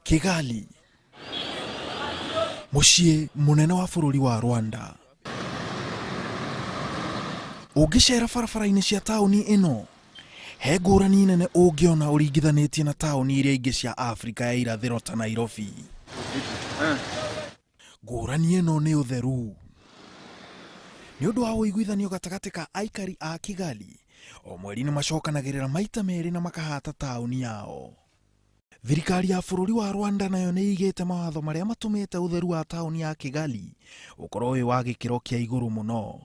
Kigali, mũciĩ mũnene wa bũrũri wa Rwanda. Ũngĩcera barabara-inĩ cia taũni ĩno, he ngũrani nene ũngĩona ũringithanĩtie na taũni iria ingĩ cia Afrika ya irathĩro ta Nairobi. Ngũrani ĩno nĩ ũtheru. Nĩ ũndũ wa ũiguithanio gatagatĩ ka aikari a Kigali, o mweri nĩ macokanagĩrĩra maita merĩ na makahata taũni yao. Thirikari ya bũrũri wa Rwanda nayo nĩ ĩigĩte mawatho marĩa matũmĩte ũtheru wa taũni ya Kigali ũkorwo wĩ wa gĩkĩro kĩa igũrũ mũno.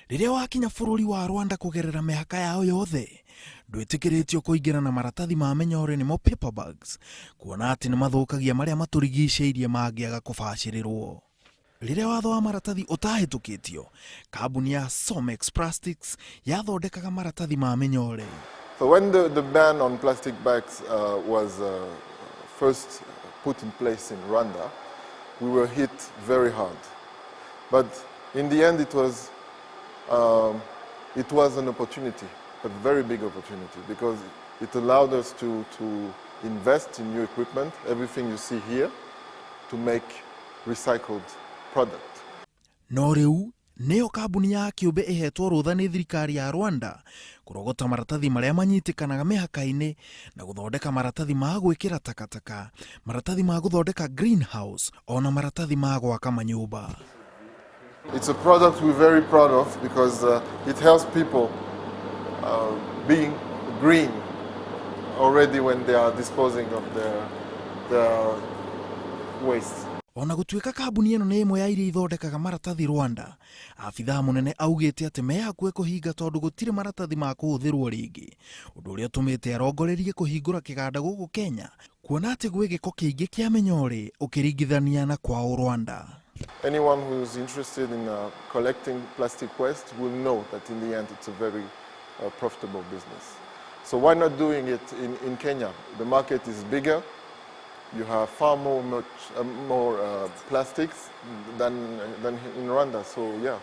Rĩrĩa wakinya bũrũri wa Rwanda kũgerera mĩhaka yao yothe, ndwĩtĩkĩrĩtio kũingĩra na maratathi ma mĩnyore nĩmo paper bags, kuona atĩ nĩ mathũkagia marĩa matũrigicĩirie mangĩaga kũbacĩrĩrwo. Rĩrĩa watho wa maratathi ũtahĩtũkĩtio, kambuni ya Somex Plastics yathondekaga maratathi ma mĩnyore. So when the ban on plastic bags was first put in place in Rwanda, we were hit very hard. But in the end, it was an opportunity, a very big opportunity, because it allowed us to invest in new equipment, everything you see here, to make recycled product. No rĩu nĩyo kambuni ya kĩũmbe ĩhetwo rũtha nĩ thirikari ya Rwanda kũrogota maratathi marĩa manyitĩkanaga mĩhaka-inĩ na gũthondeka maratathi ma gwĩkĩra takataka, maratathi ma gũthondeka greenhouse ona maratathi ma gwaka manyũmba. It's a product we're very proud of because it helps people being green already when they are disposing of their waste. Ona gũtuĩka kambuni ĩno nĩ ĩmwe ya iria ithondekaga maratathi Rwanda, abithaa mũnene augĩte atĩ me hakuhĩ kũhinga tondũ gũtirĩ maratathi ma kũhũthĩrwo rĩngĩ, ũndũ ũrĩa ũtũmĩte arongorerie kũhingũra kĩganda gũkũ Kenya, kuona atĩ gwĩ gĩko kĩingĩ kĩa mĩnyore ũkĩringithania na kwao Rwanda. Anyone who's interested in collecting plastic waste will know that in the end it's a very profitable business. So why not doing it in Kenya? The market is bigger. You have far more plastics than in Rwanda. So yeah.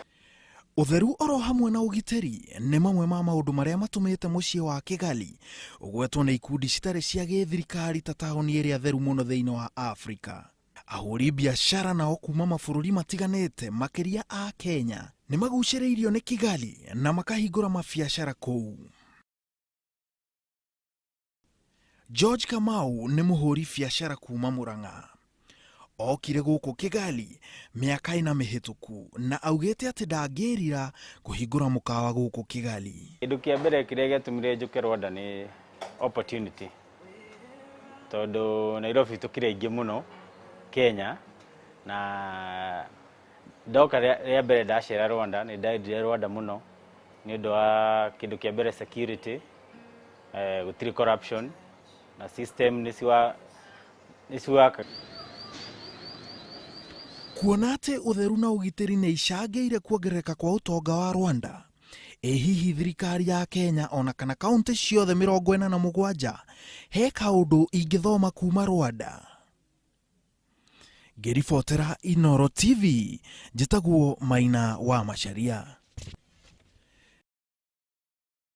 Ũtheru oro hamwe na ũgitĩri nĩ mamwe ma maũndũ marĩa matũmĩte mũciĩ wa Kigali ũgwetwo nĩ ikundi citarĩ cia gĩthirikari ta taũni ĩrĩa theru mũno thĩinĩ wa Afrika. Ahũri biacara nao kuma mabũrũri matiganĩte makĩria a Kenya nĩ magucĩrĩirio nĩ Kigali na makahingũra mabiacara kũu. George Kamau nĩ mũhũri biacara kuma Murang'a. Okire gũkũ Kigali mĩaka 4 mĩhĩtũku na augĩte atĩ ndangĩrira kũhingũra mũkawa gũkũ Kigali. Kĩndũ kĩa mbere kĩrĩa gĩatũmire njũke Rwanda nĩ opportunity, tondũ Nairobi tũkĩrĩ aingĩ mũno Kenya, na ndoka rĩa mbere ndacera Rwanda nĩ ndendire Rwanda mũno nĩ ũndũ wa kĩndũ kĩa mbere security, gũtirĩ corruption na system nĩ ciwaka. Kuona atĩ ũtheru na ũgitĩri nĩ icangĩire kuongerereka kwa ũtonga wa Rwanda, ĩ hihi thirikari ya Kenya ona kana kaunti ciothe 47 he kaũndũ ingĩthoma kuma Rwanda? Ngĩribotera Inooro TV, njĩtagwo Maina wa Macharia.